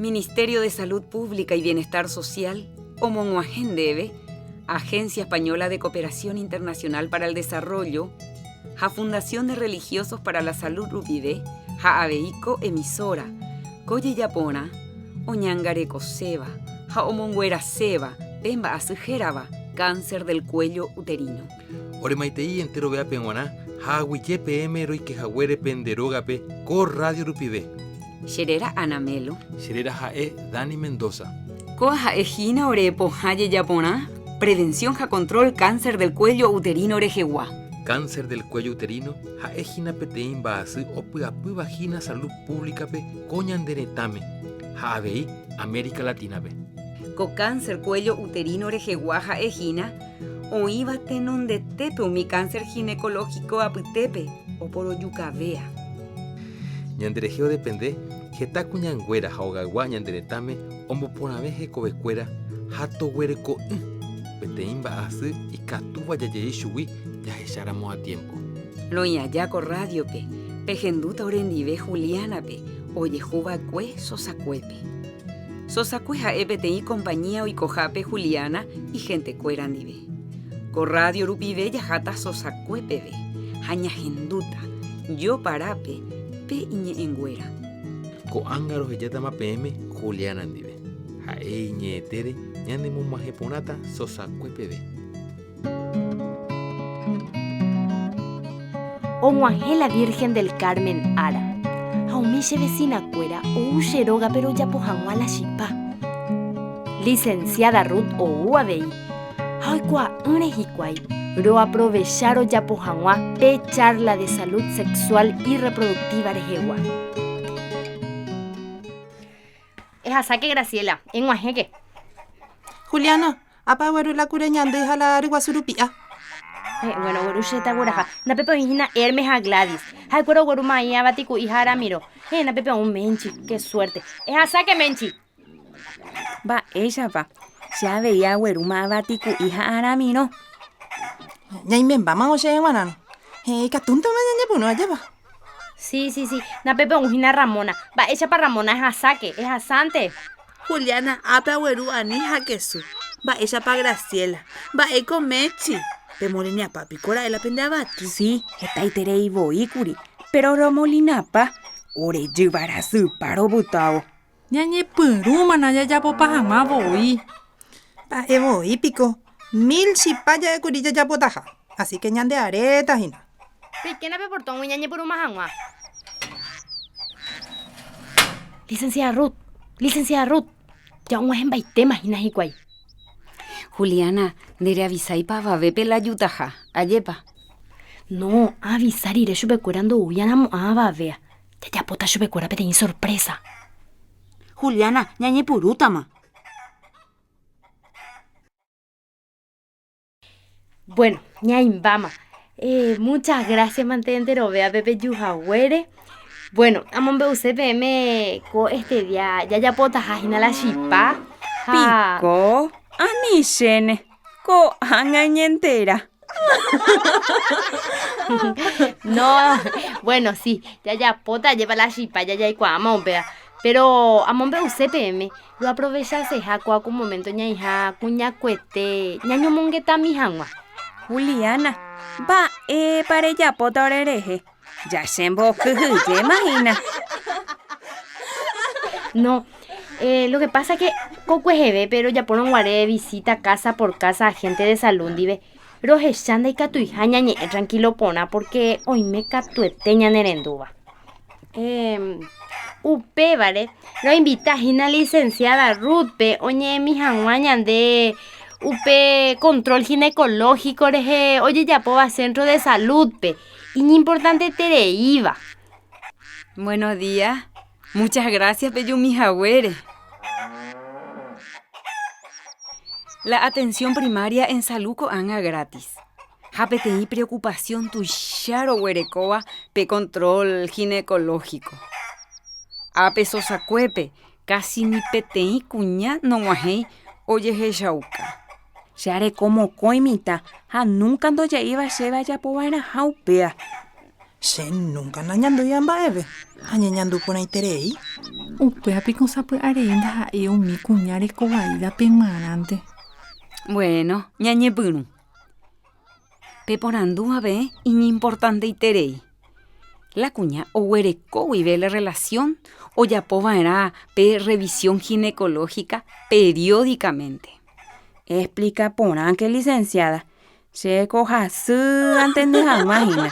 Ministerio de Salud Pública y Bienestar Social omog̃uahẽ ndéve Agencia Española de Cooperación Internacional para el Desarrollo ha Fundación de Religiosos para la Salud rupive ha avei ko emisora, ko jejaporã oñangarekoséva ha omongueraséva pe mba'asy hérava cáncer del cuello uterino. Oremaitei enterovéape g̃uarã ha aguyje peẽme roikehaguére pende rógape ko rrádio rupive. Che réra Ana Melo. Che réra ha'e Dani Mendoza. Kóa ha'e hína ore pohã jejaporã, prevención ha control cáncer del cuello uterino rehegua. Cáncer del cuello uterino ha'e hína peteĩ mba'asy opy'apýva hína salud pública-pe ko ñande retãme ha avei América Latina-pe. Ko cáncer cuello uterino rehegua ha'e hína oĩva tenondetépe umi cáncer ginecológico apytépe oporojukavéa. Ñanderehe odepende heta kuñanguéra ha ogaygua ñande retãme omboporãve hekovekuéra ha toguereko'ỹ peteĩ mba'asy ikatúva jajei chugui jahecháramo a tiempo. Roĩ aja ko rádiope, pehendúta orendive Juliana-pe ojehuva'ekue Sosakuépe. Sosakue ha'e peteĩ compañía oikohápe Juliana ihentekuéra ndive. Ko rrádio rupive jaháta Sosakue peve ha ñahendúta joparápe pe iñe'ẽnguéra. Ko'ág̃a rohejátama peẽme Juliana ndive. Ha'e iñe'ẽtére ñanemog̃uahẽ porãta Sosakue peve. Og̃uahẽ la Virgen del Carmen ára, ha umi che vecina-kuéra ou che rógape rojapo hag̃ua la chipa. Licenciada Ruth ou avei, ha oikuaa'ỹre hikuái, roaprovecha rojapo hag̃ua pe charla de salud sexual y reproductiva rehegua. Ehasáke Graciela, eg̃uahẽke. Juliana, Apa gueru la kure ñandy ha la ryguasu rupi'a. Eh, bueno, gueru che tagueraha. Napépe oĩ hína Hermes ha Gladys. Ha'ekuéra ogueru Maía, Batiku'i ha Ramiro. Eh, napépe oĩ Menchi. Qué suerte. Ehasáke, Menchi! Mba'éichapa, che avei aguerúma Avatiku'i ha Aramirõ. Ñaimembáma osẽ g̃uarãrõ. Héẽ, ikatúntema ñañepyrũ ajépa. Sí, sí, sí. Napépe oĩ hína Ramona. Mba'éichapa Ramona ehasáke, ehasánte. Juliana, ápe agueru ani ha kesu. Mba'éichapa Graciela. Mba'éiko Mechi. Pemoliniapa piko ra'e la pende avati. Sí, hetaiterei voi kuri, péro romolinapa ore jyva rasypa ropytávo. Ñañepyrũmana jajapopa hag̃ua voi. Mba'e voi piko, mil chipa ja'ékuri jajapotaha, así ke ñande aréta hína. Peikéna pe portóngui ñañepyrũma hag̃ua. Licenciada Ruth, Licenciada Ruth, ja og̃uahẽmbaitéma hína hikuái. Juliana, ndereavisáipa avavépe la ajutaha, ajépa? No, aavisa rire chupekuéra ndoúiarãmo'ã avavéa. Jajapóta chupekuéra peteĩ sorprésa. Juliana, ñañepyrũtama. Bueno, ñaimbáma. Eh, muchas gracias mante enterovéape peju haguére. Bueno, amombe'use peẽme ko este día jajapotaha hína la chipa ha. Piko, ani chéne, ko'ág̃a iñentera. No, bueno, sí, jajapóta ajépa la chipa jajaikuaáma upéva. Péro amombe'use peẽme Roaprovechaseha kóa ko momento ñaĩha kuñakuete ñañomongetami hag̃ua. Juliana, Mba'épa rejapóta orerehe? Ja che mbokyhyjéma hína. No, eh, lo que pasa que kokueheve rojapórõ guare visita casa por casa agente de salud ndive, rohecha ndaikatuiha ñañe'ẽ tranquilo porã porque oime katuete ñanerendúva. Upévare roinvita hína licenciada Ruth-pe oñe'ẽmi hag̃ua ñande upe control ginecológico rehe ojejapóva centro de salud-pe, iñimportantetereíva. Buenos días, muchas gracias pejumi haguére. La atención primaria en salud ko'ág̃a gratis. Ha peteĩ preocupación tuicha roguerekóva pe control ginecológico. Ápe Sosakuépe casi ni peteĩ kuña nog̃uahẽi ojehechauka. Che areko mokõi mitã ha núnka ndoje'éiva chéve ajapova'erãha upéva. Che núnka nañandúiva mba'eve, añeñandu porãiterei. Upéva piko sapy'arei ndaha'éi umi kuña reko vaívape g̃uarãnte. Bueno, ñañepyrũ. Peporandu ave iñimportanteiterei. La kuña oguereko guive la relación ojapo va'erã pe revisión ginecológica periódicamente. Explica porãke licenciada, Chéko hasy antende hag̃ua hína.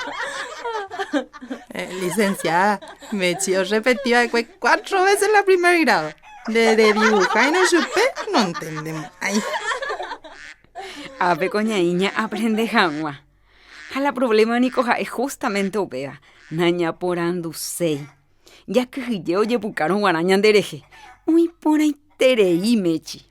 Licenciada, Mechi orrepeti va'ekue cuatro veces la primer grado. Nde redivuháirõ chupe nontendemo'ãi. Ápe ko ñaĩ ña'aprende hag̃ua. Ha la problema niko ha'e justamente upéva, nañaporanduséi. Jakyhyje ojepukárõ g̃uarã ñanderehe, oĩ porãiterei Mechi.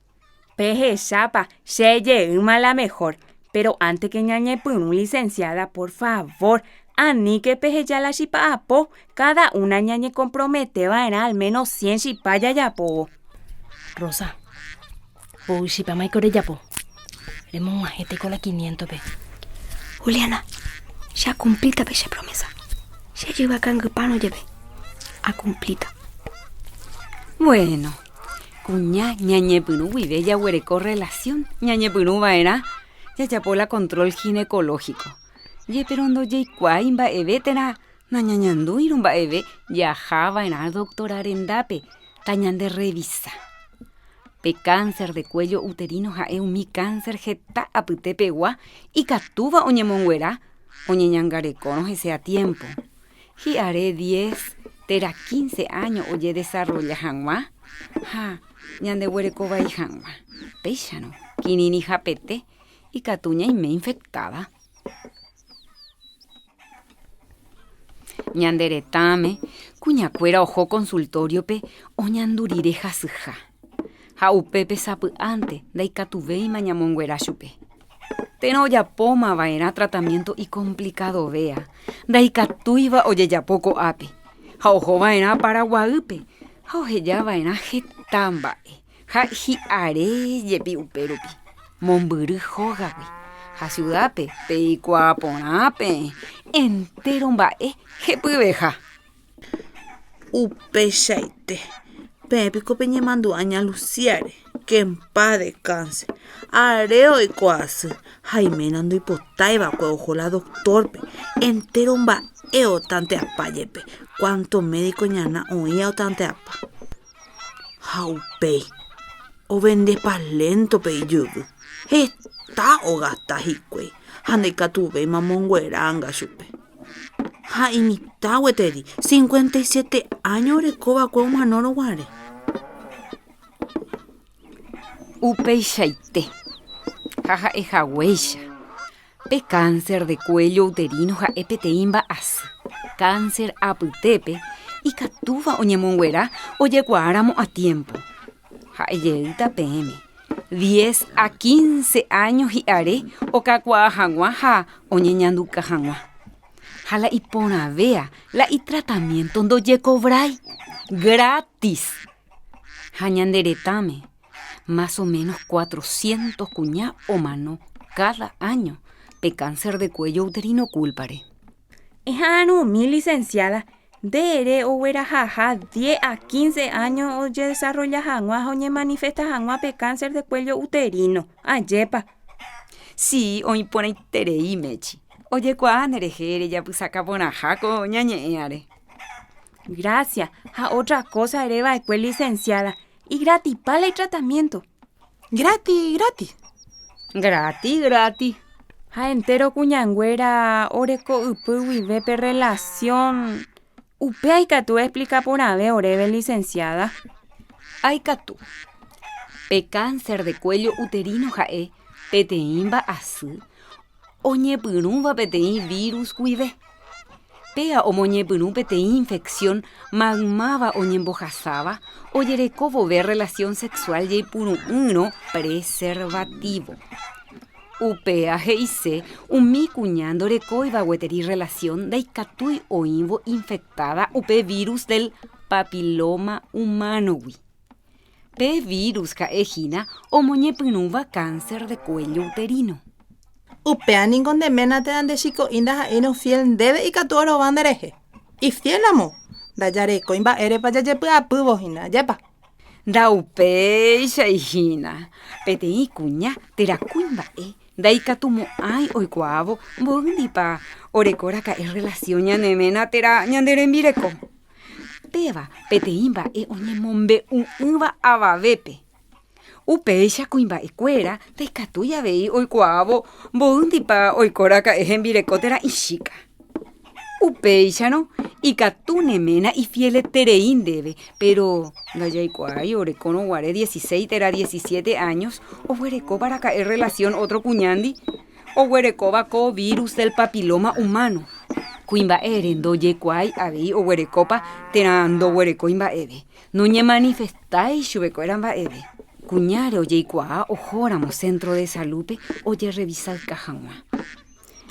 Pehechápa, che jeýma la mejor, pero ánte ke ñañepyrũ licenciada, por favor, aníke peheja la chipa apo, cada una ñañekompromete va'erã al menos cien chipa jajapóvo. Rosa, mboy chipámaiko rejapo? Remog̃uahẽteko la quiniéntope. Juliana, che akumplíta pe che promésa. Che jyva kangypárõ jepe, akumplíta. Bueno, Kuña ñañepyrũ guive jaguereko relación ñañepyrũ va'erã jajapo la control ginecológico. Jepérõ ndojeikuaái mba'eve térã nañañandúirõ mba'eve jaha va'erã doctora rendápe tañanderrevisa. Pe cáncer de cuello uterino ha'e umi cáncer heta apytepegua ikatúva oñemonguera oñeñangarekórõ hese a tiempo. Hi'are diez térã quince áño ojedesarrolla hag̃ua ha ñandeguerekovai hag̃ua. Péicharõ, kirirĩhapete ikatu ñaime infectada. Ñande retãme, kuñakuéra oho consultorio-pe oñandu rire hasyha, ha upépe sapy'ánte ndaikatuvéima ñamonguera chupe. Térã ojapóma va'erã tratamiénto ikomplikadovéa, ndaikatúiva ojejapo ko'ápe, ha oho va'erã Paraguaýpe ha oheja va'erã heta mba'e ha hi'are jepi upérupi, mombyry hógagui ha siudápe peikuaa porã peẽ entéro mba'e hepyveha. Upeichaite, peẽ piko peñemandu'a ña Lucía-re, que en paz descanse. Are oiko asy, ha iména ndoipotái va'ekue oho la doctor-pe, entéro mba'e otanteapa jepe, cuánto médico ñana oĩva otanteapa. Ha upéi, ovendepa léntope ijyvy, heta ogasta hikuái ha ndaikatuvéima omonguera anga chupe. Ha imitã gueteri, 57 áño oreko va'ekue omanórõ guare. Upeichaite, ha ha'e haguéicha, pe cáncer de cuello uterino ha'e peteĩ mba'asy, cáncer apytépe ikatúva oñemonguera ojekuaáramo a tiempo. Ha'e jeýta peẽme, diez a quince áño hi'are okakuaa hag̃ua ha oñeñanduka hag̃ua. Ha la iporãvéa, la itratamiénto ndojekovrái, grátis. Ha ñande retãme, más o menos cuatrocientos kuña omano káda áño pe cáncer de cuello uterino kúlpare. Eha'arõmi licenciada, nde ere oguerahaha diez a quince áño ojedesarrolla hag̃ua ha oñemanifesta hag̃ua pe cáncer de cuello uterino. Ajépa. Si, oĩ porãiterei, Mechi. Ojekuaa nderehe rejapysaka porãha ko ñañe'ẽare. Gracias. Ha otra cosa ere va'ekue licenciada, igratipa la itratamiento. Gratis, gratis. Gratis, gratis. Ha entéro kuñanguéra oreko ypy guive pe relación, upéa ikatu explica porãve oréve licenciada. Aikatu. Pe cáncer de cuello uterino ha'e peteĩ mba'asy oñepyrũva peteĩ vírus guive. Péa omoñepyrũ peteĩ infección maymáva oñembohasáva ojereko vove relación sexual jeipuru'ỹrõ preservativo. Upéa he'ise umi kuña ndorekóiva gueteri relación ndaikatúi oĩvo infectada upe virus del papiloma humano-gui. Pe vírus ha'e hína omoñepyrũva cáncer de cuello uterino. Upéva ningo nde ména térã nde chiko'i ndaha'éirõ fiel ndéve ikatu orova nderehe. Ifiel ramo, ndajarekói mba'érepa jajepy'apývo hína, ajépa? Ndaupéichai hína, peteĩ kuña térã kuimba'e ndaikatumo'ãi oikuaávo mboýndipa oreko raka'e rrelasión ñane ména térã ñane rembireko. Péva peteĩ mba'e oñemombe'u'ỹva avavépe. Upéicha kuimba'ekuéra ndaikatúi avei oikuaávo mboýndipa oiko raka'e hembireko térã ichíka. Upéicharõ, ikatu ne ména ifieleterei ndéve, péro ndajaikuaái orekórõ guare dieciséis térã diecisiete años oguerekóva raka'e rrelasión ótro kuñándi, oguerekóva ko vírus del papiloma humano. Kuimba'ére ndojekuaái avei oguerekópa térã ndoguerekói mba'eve. Noñemanifestái chupekuéra mba'eve. Kuñáre ojeikuaa ohóramo centro de salud-pe ojerrevisauka hag̃ua.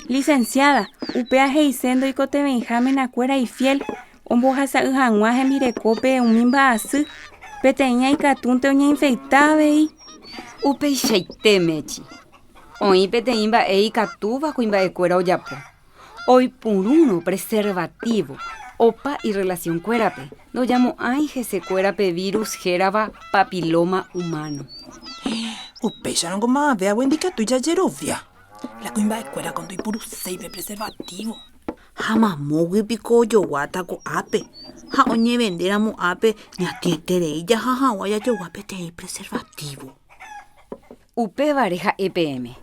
Licenciada, upéva he'ise ndoikotevẽiha menakuéra ifiel ombohasa'ỹ hag̃ua hembirekópe umi mba'asy, peteĩva ikatúnte oñeinfekta avei. Upeichaite, Mechi. Oĩ peteĩ mba'e ikatúva kuimba'ekuéra ojapo. Oipurúrõ preservativo opa irrelasionkuérape, ndojamo'ãi hesekuéra pe vírus hérava papiloma humano. Upéicharõngo mavavéagui ndikatúi jajerovia. La kuimba'ekuéra ko ndoipuruséi pe preservativo. Ha mamógui piko ojoguáta ko'ápe? Ha oñevendéramo ápe ñatĩeterei jaha hag̃ua jajogua peteĩ preservativo. Upévare ha'e peẽme,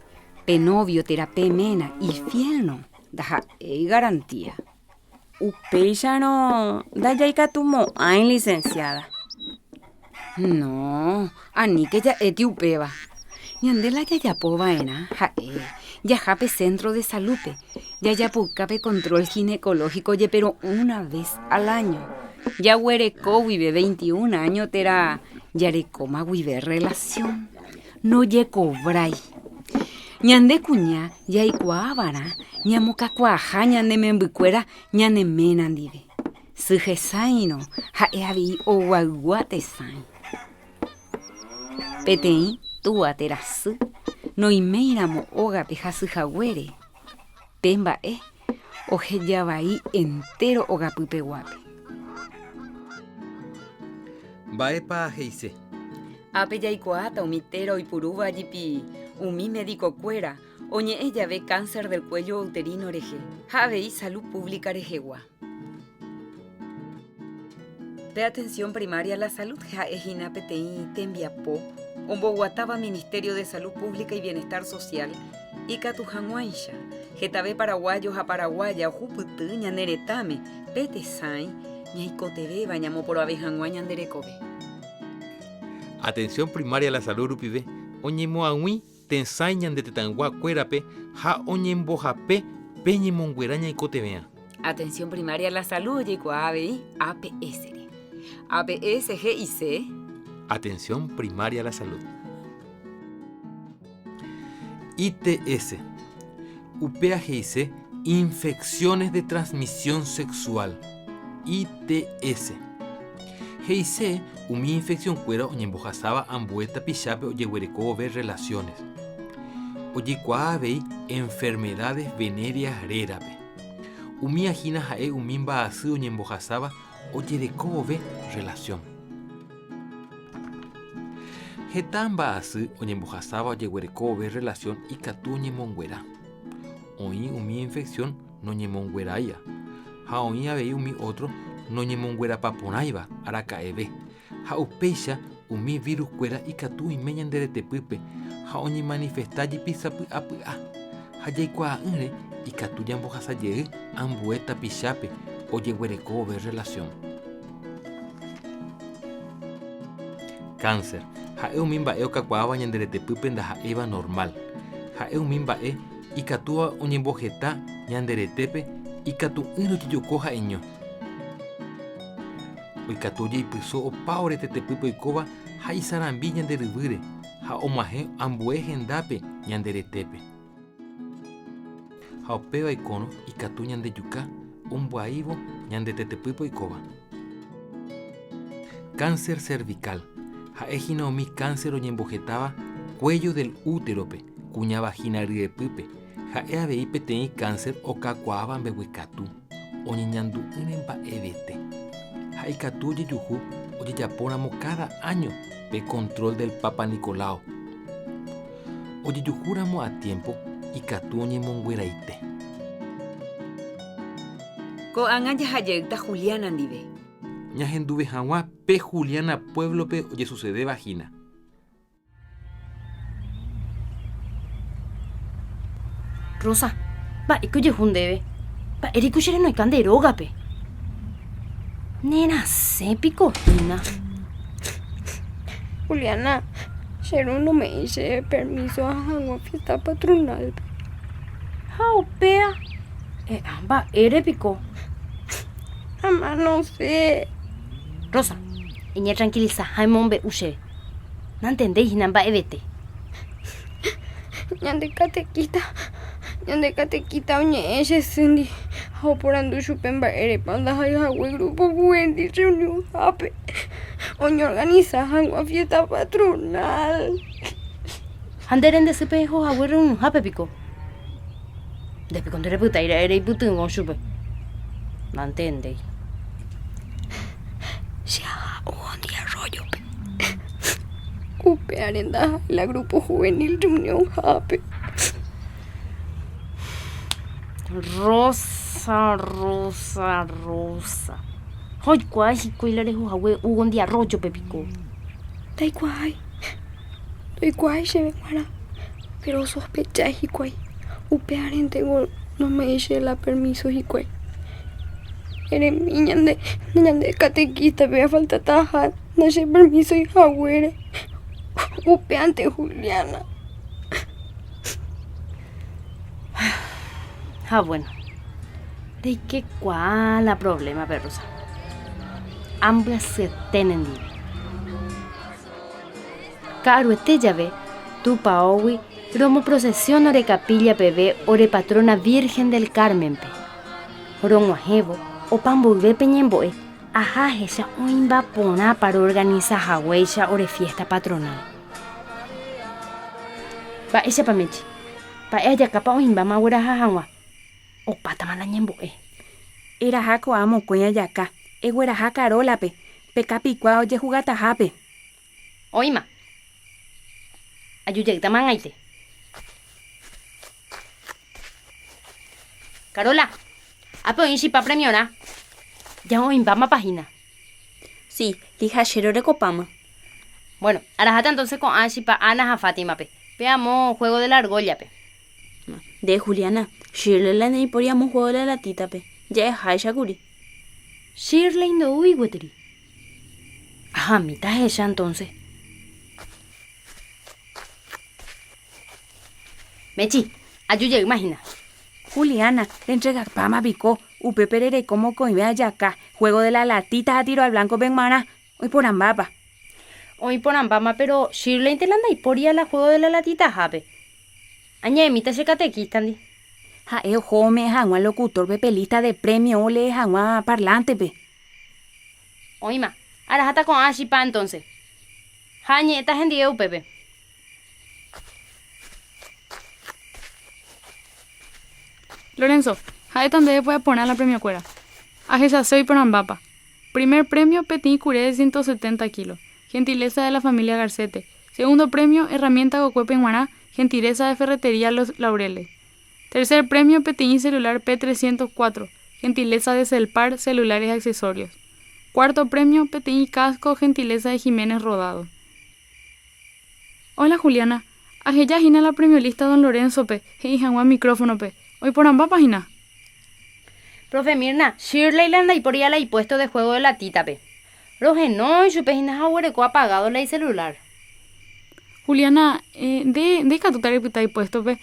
pe novio térã pe ména ifiélrõ ndaha'éi garantía. Upéicharõ ndajaikatumo'ãi licenciada. No, aníke ja'éti upéva. Ñande la jajapo va'erã ha'e jaha pe centro de salud-pe, jajapouka pe control ginecológico jeperõ una vez al año, jaguereko guive 21 año térã jarekóma guive relación. Nojekovrái. Ñande kuña jaikuaa va'erã ñamokakuaaha ñane membykuéra ñane ména ndive. Sy hesãirõ ha'e avei oguaygua tesãi. Peteĩ túa térã sy noiméiramo ógape hasyhaguére, pe mba'e ohejavai entéro ogapypeguápe. Mba'épa he'ise? Ápe jaikuaáta umi téra oipurúva jepi umi medikokuéra oñe'ẽ jave cáncer del cuello uterino rehe ha avei salud pública rehegua. Pe atención primaria a la salud ha'e hína peteĩ tembiapo omboguatáva Ministerio de Salud Pública y Bienestar Social ikatu hag̃uáicha hetave paraguayo ha paraguaya ohupyty ñane retãme pe tesãi ñaikotevẽva ñamoporoave hag̃ua ñande rekove. Atención primaria a la salud rupive oñemoag̃ui tesãi ñande tetãygua kuérape ha oñembohape pe ñemonguera ñaikotevẽa. Atención primaria a la salud ojeikuaa avei APS-re. APS he'ise. Atención primaria a la salud. ITS. Upéa he'ise infecciones de transmisión sexual. ITS. He'ise umi infección kuéra oñembohasáva ambue tapichápe ojeguereko vove relaciones. Ojeikuaa avei enfermedades venéreas rérape. Umía hína ha'e umi mba'asy oñembohasáva ojereko vove relación. Heta mba'asy oñembohasáva ojeguereko vove relación ikatu oñemonguera. Oĩ umi infección noñemongueráiva ha oĩ avei umi ótro noñemonguerapaporãiva araka'eve ha upéicha umi virus-kuéra ikatu oime ñande retepýpe ha oñemanifesta jepi sapy'apy'a ha jaikuaa'ỹre ikatu jambohasa jey ambue tapichápe ojeguereko vove relación. Cáncer, ha'e umi mba'e okakuaáva ñande retepýpe ndaha'éiva normal. Ha'e umi mba'e ikatúva oñemboheta ñande retépe ikatu'ỹre ojejoko ha'eño. Oikatu ojeipyso opa ore tetepýpe oikóva ha isarambi ñande ryvýre ha og̃uahẽ ambue hendápe ñande retépe. Ha upéva oikórõ ikatu ñandejuka ombyaívo ñande tetepýpe oikóva. Cáncer cervical ha'e hína umi cáncer oñembohetáva cuello del útero-pe, kuña vagina ryepýpe. Ha'e avei peteĩ cáncer okakuaáva mbeguekatu, oñeñandu'ỹre mba'evete. Ha ikatu ojejuhu ojejapóramo káda áño pe control del Papanicolau. Ojejuhúramo a tiémpo ikatu oñemongueraite. Ko'ág̃a jaha jeýta Juliana ndive. Ñahenduve hag̃ua pe Juliana puévlope ojesusedéva hína. Rosa, mba'éiko ojehu ndéve? Mba'éreiko che renoika nde rógape? Nerasẽ piko hína? Juliana, che ru nome'ẽi chéve permiso aha hag̃ua fiesta patronal-pe. Ha upéa, e'a mba'ére piko? Amanose. Rosa, eñetranquilisa ha emombe'u chéve. Nantendéi hína mba'evete. Ñande catequista, ñande catequista oñe'ẽ che sýndi ha oporandu chupe mba'érepa ndahái hague grupo juvenil reunionhápe oñeorganisa hag̃ua fiesta patronal. Ha nde rendesýpe eho hague reunionhápe piko? Nde piko nderepytái ra'e reipytyvõ chupe? Nantendéi. Che aha ohondi arroyo-pe. Upévare ndaha'éi la grupo juvenil reunionhápe. Rosa, Rosa, Rosa. Ha oikuaa hikuái la reho hague Hugo-ndi arroyo-pe piko? Ndaikuaái. Ndoikuaái chéve g̃uarã, péro osospechái hikuái. Upévarentego nome'ẽi chéve la permíso hikuái. Eremi ñande, ñande katekístape afaltataha ndachepermísoi haguére. Upévante Juliana. Ha bueno, reikekuaa la provlémape, Rosa. Ambyasyete nendive. Ka'aruete jave, Tupaógui romoprocesión ore capilla peve ore patrona Virgen del Carmen-pe. Rog̃uahẽvo, opa mboyve pe ñembo'e, aha ahecha oĩmba porãpa roorganisa haguéicha ore fiesta patronal. Mba'éichapa Mechi? Mba'e ajakápa oĩmbáma agueraha hag̃ua? Opátama la ñembo'e. Eraha ko'ã mokõi ajaka, egueraha Carola-pe, pe kapikua ojehugatahápe. Oĩma. Aju jeýtama ag̃aite. Carola, ápe oĩ chipa premiorã. Ja oĩmbámapa hína. Sí, lija che rorekopáma. Bueno, araháta entonces ko'ã chipa Ana ha Fátima-pe, pe amo juego de la argolla-pe. Nde, Juliana, Shirley la neipóri amo juego de la latita-pe, ja'eháicha kuri. Shirley ndoúi gueteri. Ahamíta ahecha entonces. Mechi, aju jeýma hína. Juliana, rentregapáma piko, upépe rereko mokõive ajaka, juego de la latita ha tiro al blanco pe g̃uarã. Oĩ porãmbápa? Oĩ porãmbáma, pero Shirley-nte la ndaipóri a la juego de la latitahápe. Añe'ẽmíta che catequista-ndi. Ha'e oho ome'ẽ hag̃ua locutor-pe pe lista de premio olee hag̃ua parlante-pe. Oĩma. Araháta ko'ã chipa entonces. Ha añe'ẽta hendive upépe. Lorenzo, ha'éta ndéve pya'e porã la premiokuéra. Ahechase oiporãmbápa. Primer premio, peteĩ kure de 170 kilo, gentileza de la familia Garcete. Segundo premio, herramienta kokuépe g̃uarã, gentileza de Ferretería Los Laureles. Tercer premio, peteĩ celular P304, gentileza de Celpar, celulares y accesorios. Cuarto premio, peteĩ casco, gentileza de Jiménez Rodado. Hola Juliana, aheja hína la premio lista don Lorenzo-pe, he'i hag̃ua micrófono-pe, oiporãmbápa hína? Profe Mirna, Shirley la ndaipóri la ipuesto de juego de latita-pe. Rohenói chupe hína ha oguereko apagado la icelular. Juliana, nde, nde ikatúta repyta ipuéstope.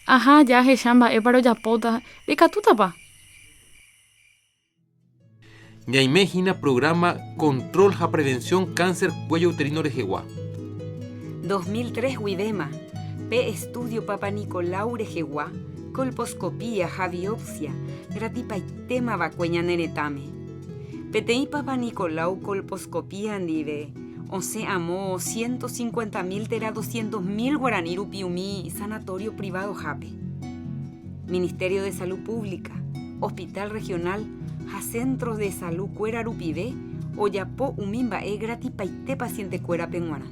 Aha, ja ahecha mba'épa rojapóta. Rekatútapa? Ñaime hína programa Control ha Prevención Cáncer Cuello Uterino rehegua. 2003 guivéma, pe estudio Papanicolaou rehegua, colposcopía ha biopsia gratipaitéma va'ekue ñane retãme. Peteĩ Papanicolaou colposcopía ndive osẽ amo 150 mil térã 200 mil guarani rupi umi sanatorio privado-hápe. Ministerio de Salud Pública, Hospital Regional ha Centros de Salud kuéra rupive ojapo umi mba'e gratipaite paciente-kuérape g̃uarã.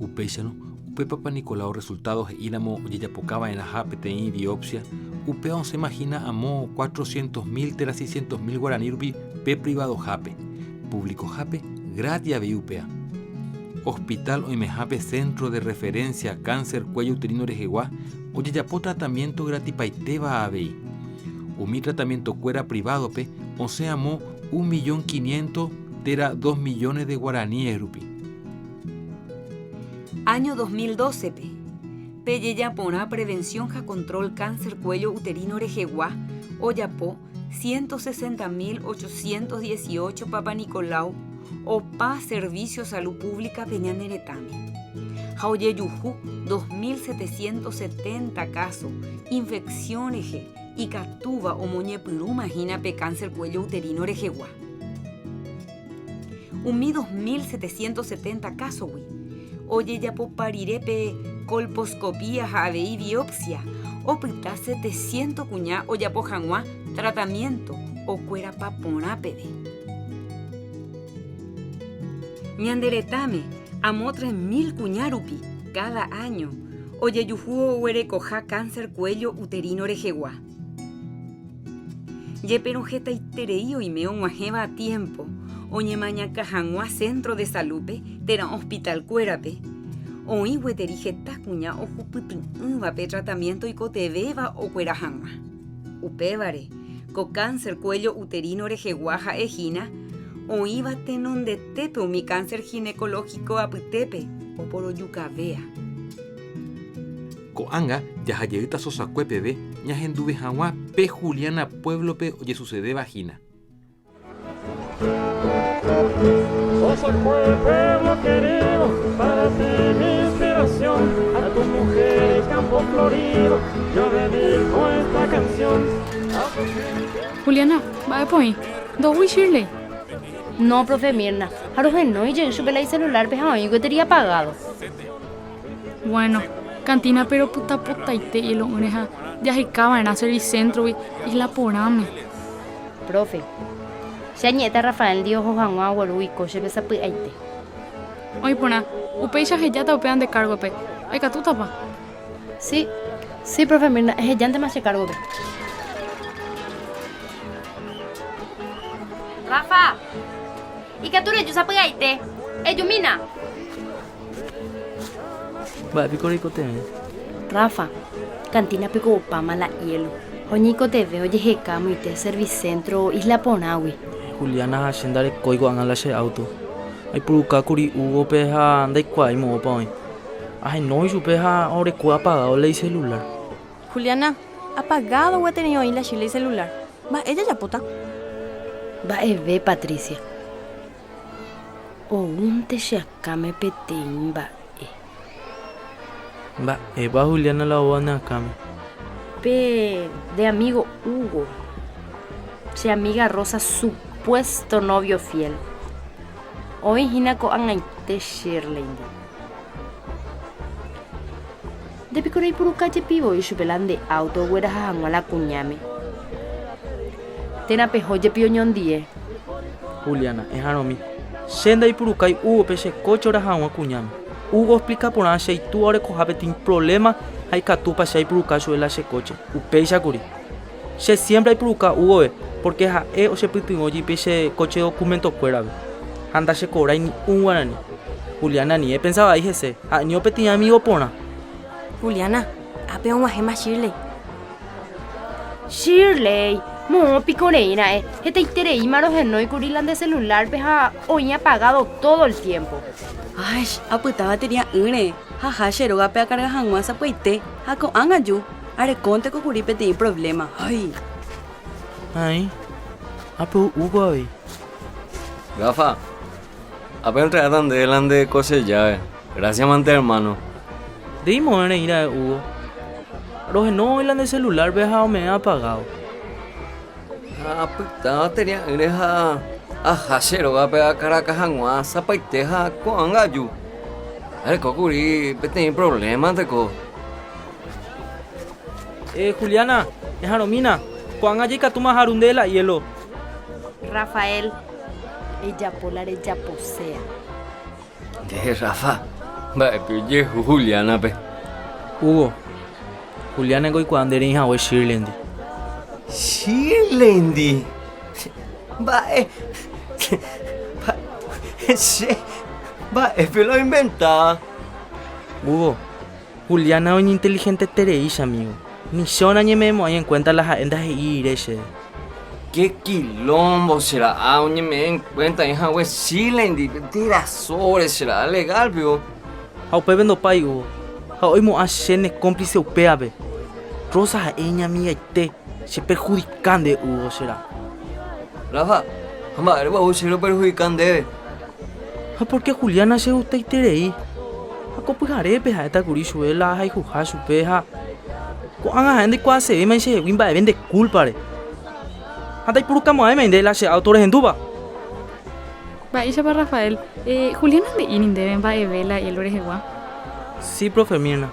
Upéicharõ, upe Papa Nicolau resultado he'íramo ojejapokava'erãha peteĩ biopsia, upéva osẽma hína amo cuatrocientos mil térã seiscientos mil guarani rupi pe privadohápe, publicohápe gratis avei upéva. Hospital oimehápe centro de referencia cáncer cuello uterino rehegua ojejapo tratamiento gratipaitéva avei. Umi tratamientokuéra privado-pe osẽ amo un millón quinientos térã dos millones de guaraníes rupi. Áño 2012-pe, pe jejaporã prevención ha control cáncer cuello uterino rehegua ojapo 160.818 Papanicolau opa servicio salud pública-pe ñane retãme, ha ojejuhu 2.770 káso infección rehe ikatúva omoñepyrũma hína pe cáncer cuello uterino rehegua. Umi 2.770 kásogui, ojejapopa rire pe colposcopía ha avei biopsia, opyta setecientos kuña ojapo hag̃ua tratamiento okuerapa porã peve. Ñande retãme, amo 3.000 kuña rupi, káda áño, ojejuhu oguerekoha cáncer cuello uterino rehegua. Jepérõ hetaiterei oime og̃uahẽva a tiémpo oñemañaka hag̃ua centro de salud-pe térã hospital-kuérape, oĩ gueteri heta kuña ohupyty'ỹva pe tratamiento oikotevẽva okuera hag̃ua. Upévare, ko cáncer cuello uterino rehegua ha'e hína oĩva tenondetépe umi cáncer ginecológico apytépe oporojukavéa. Ko'ág̃a jaha jeýta Sosakue peve ñahenduve hag̃ua pe Juliana pueblo-pe ojesucedéva hína. Sosakue pueblo querido, para ti mi inspiración, a tu mujer campo florido, yo dedico esta canción. Juliana, mba'épa oĩ? Ndoúi Shirley. No, profe Mirna, ha rohenói jey chupe la icelular-pe ha oĩ gueteri apagado. Bueno, cantina pero puta potaite hielo'ỹre ha jaheka va'erã servicentro-gui isla porãme. Profe, che añe'ẽta Rafael ndi oho hag̃ua ogueru ikóchepe sapy'aite. Oĩ porã, upéicha ahejáta upéva nde kárgope. Aikatútapa? Si, si, profe Mirna, ehejántema che kárgope. Rafa, ikatu reju sapy'aite. Ejumína! Mba'e piko reikotevẽ? Rafa, cantina piko opáma la hielo ha oñeikotevẽ ojeheka amoite servicentro Isla Porãgui. Juliana ha che ndarekói ko'ág̃a la che auto. Aipuruka kuri Hugo-pe ha ndaikuaái moõpa oĩ. Ahenói chupe ha oreko apagado la icelular. Juliana, apagado gueteri oĩ la Shirley celular. Mba'e jajapóta? Mba'eve, Patricia. Oúnte che akãme peteĩ mba'e. Mba'épa Juliana la oúva ne akãme? Pe de amigo Hugo, che amiga Rosa supuesto novio fiel, oĩ hína ko'ag̃aite Shirley-ndi. Nde piko reipuruka jepi voi chupe la nde auto ogueraha hag̃ua la kuñáme? Térã peho jepi oñondie. Juliana, Eha'arõmi. Che ndaipurukái Hugo-pe che kóche oraha hag̃ua kuñáme. Hugo oexplika porã che itúva orekoha peteĩ provléma ha ikatúpa che aipuruka chupe la che kóche. Upéicha kuri. Che siémpre aipuruka Hugo-pe pórke ha'e chepytyvõ jepi che kóche dokumentokuérape. Ha ndachekorái ni un guarani. Juliana, Ani epensa vai hese, ha'eño peteĩ amígo porã. Juliana, Ápe og̃uahẽma Shirley. Shirley, Moõ piko reĩ ra'e, hetaitereíma rohenói kuri la nde celular-pe ha oĩ apagado todo el tiempo. Ay, apyta batería ỹre, ha ha che rógape akarga hag̃ua sapy'aite, ha ko'ág̃a ju, arekónteko kuri peteĩ problema. Ay. Ay, ápe ho'úko avei. Rafa, ápe entregáta ndéve la nde coche llave. Gracias mante hermano. Ndéi mo'ẽ reĩ ra'e Hugo. Rohenói la nde celular-pe ha ome'ẽ apagado. Ha apyta batería ỹre ha aha che rógape akaraka hag̃ua sapaite ha ko'ág̃a aju. Areko kuri peteĩ problema-nteko. Eh, Juliana, eharõmína, ko'ág̃a jaikatúma aharu nde la hielo. Rafael, ejapo la rejaposéa. Nde, Rafa, mba'épe ojehu Juliana-pe? Hugo, Juliana niko oikuaa nde reĩ hague Shirley-ndi. Shirley-ndi? Mba'e? Che, mba'épe la oinventáva? Hugo, Juliana oñeinteligenteterei che amigo. Ni che onañeme'ẽmo'ãi en cuenta la ha'e ndahe'íri rire chéve. Qué quilombo che ra'a oñeme'ẽ en cuenta oĩ hague Shirley-ndi, térã sobre che ra'a legal piko. Ha upépe ndopái Hugo, ha oimo'ã che ne cómplice upévape. Rosa ha'e iñamigaite, che perjudica nde Hugo che ra'a. Rafa, ha mba'érepa ou che roperhudika ndéve? Ha pórke Juliana chegustaiterei, ha ko pyharépe ha'éta kuri chupe la ahayhuha chupe ha ko'ág̃a ha'e ndaikuaasevéima chehegui mba'eve nde kúlpare. Ha ndaipurukamo'ãvéima nde la che áuto rehendúva. Mba'éichapa Rafael, Juliana nde'íri ndéve mba'eve la hielo rehegua? Si, profe Mirna.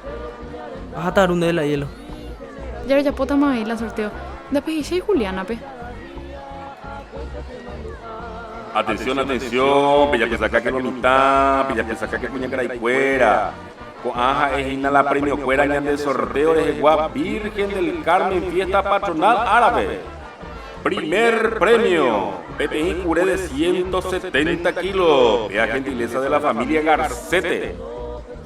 Aháta aru ndéve la hielo. Ja rojapótama avei la sorteo. Ndapehechái Juliánape. Atención, atención, pejapysaka lo mitã, pejapysaka kuñakaraikuéra. Ko'ã ha'e hína la premiokuéra ñande sorteo rehegua Virgen del Carmen Fiesta Patronal árape. Primer premio, peteĩ kure de 170 kilos, péa gentileza de la familia Garcete.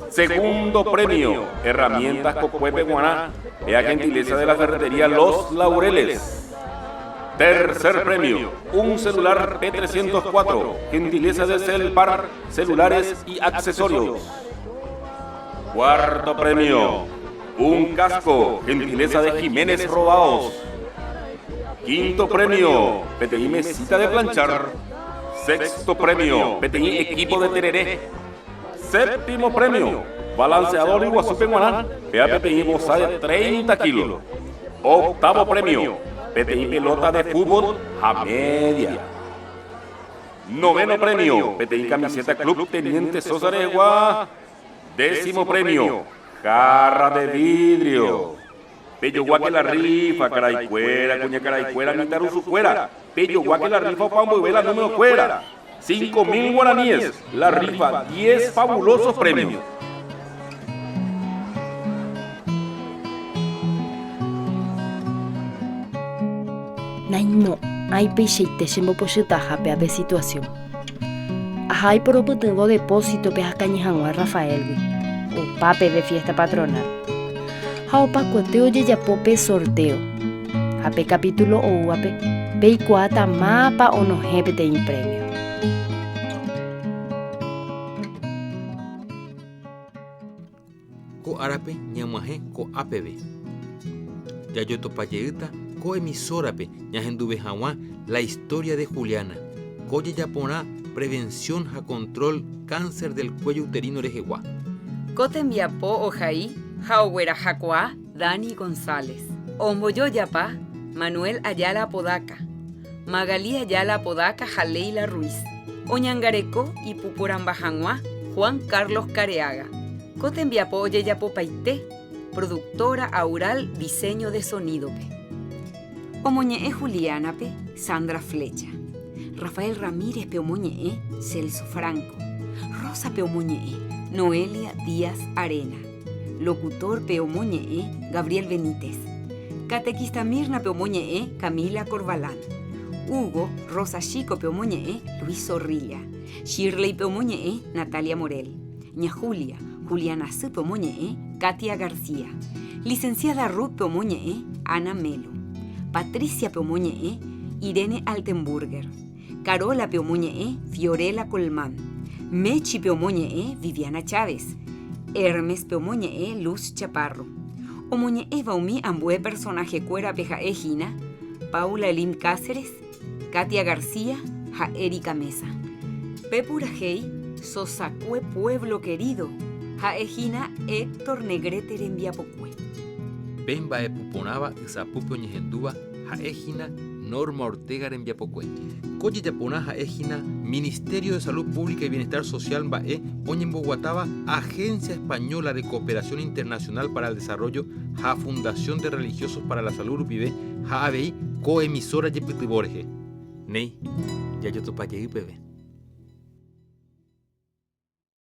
Segundo premio, herramientas kokuépe guarã, péa gentileza de la ferretería Los Laureles. Tercer premio, un celular P304, gentileza de Celpar, celulares y accesorios. Cuarto premio, un casco, gentileza de Jiménez Robaos. Quinto premio, peteĩ mesita de planchar. Sexto premio, peteĩ equipo de tereré. Séptimo premio, balanceador yguasúpe g̃uarã, péva peteĩ vosa de 30 kilo. Octavo premio, peteĩ pelota de fútbol ha media. Noveno premio, peteĩ camiseta Club Teniente Sosa rehegua. Décimo premio, jarra de vidrio. Pejoguáke la rifa, karaikuéra, kuñakaraikuéra, mitãrusukuéra. Pejoguáke la rifa opa mboyve la número-kuéra. 5000 guaraníes, la rifa, diez fabulosos premios. Naimo'ãi peichaite chembopochytaha péa pe situasión. Aha aiporopytyvõ depósitope akañy hag̃ua Rafaélgui, opa peve fiesta patronal. Ha opakuete ojejapo pe sorteo. Ha pe capítulo oúvape peikuaáta mápa onohẽ peteĩ premio. Ko árape ñag̃uahẽ ko'a peve. Jajotopa jeýta ko emisórape ñahenduve hag̃ua La historia de Juliana, ko jejaporã prevención ha control cáncer del cuello uterino rehegua. Ko tembiapo ohai ha oguerahakuaa Dani González. Ombojojapa Manuel Ayala Apodaca, Magalí Ayala Apodaca ha Leila Ruiz. Oñangareko ipuporãmba hag̃ua Juan Carlos Careaga. Ko tembiapo ojejapopaite productora Aural Diseño de Sonido-pe. Omoñe'ẽ Juliana-pe Sandra Flecha. Rafael Ramírez-pe omoñe'ẽ Celso Franco. Rosa-pe omoñe'ẽ Noelia Díaz Arena. Locutor-pe omoñe'ẽ Gabriel Benítez. Catequista Mirna-pe omoñe'ẽ Camila Corvalán. Hugo Rosa Chico-pe omoñe'ẽ Luis Zorrilla. Shirley-pe omoñe'ẽ Natalia Morel. Ña Julia, Juliana sýpe omoñe'ẽ Katia García. Licenciada Ruth-pe omoñe'ẽ Ana Melo. Patricia-pe omoñe'ẽ Irene Altenburger. Carola-pe omoñe'ẽ Fiorella Colmán. Mechi-pe omoñe'ẽ Viviana Chávez. Hermes-pe omoñe'ẽ Luz Chaparro. Omoñe'ẽva umi ambue personaje-kuérape ha'e hína, Paula Elim Cáceres, Katia García ha Erika Meza. Pe purahéi Sosakue Pueblo Querido ha'e hína Héctor Negrete rembiapokue. Pe mba'epu porãva ysapúpe oñehendúva ha'e hína. Norma Ortega rembiapokue. Ko jejaporã ha'e hína Ministerio de Salud Pública y Bienestar Social mba'e oñemboguatáva Agencia Española de Cooperación Internacional para el Desarrollo ha Fundación de Religiosos para la Salud rupive ha avei ko emisora jepytyvõ rehe. Néi, jajotopa jey peve.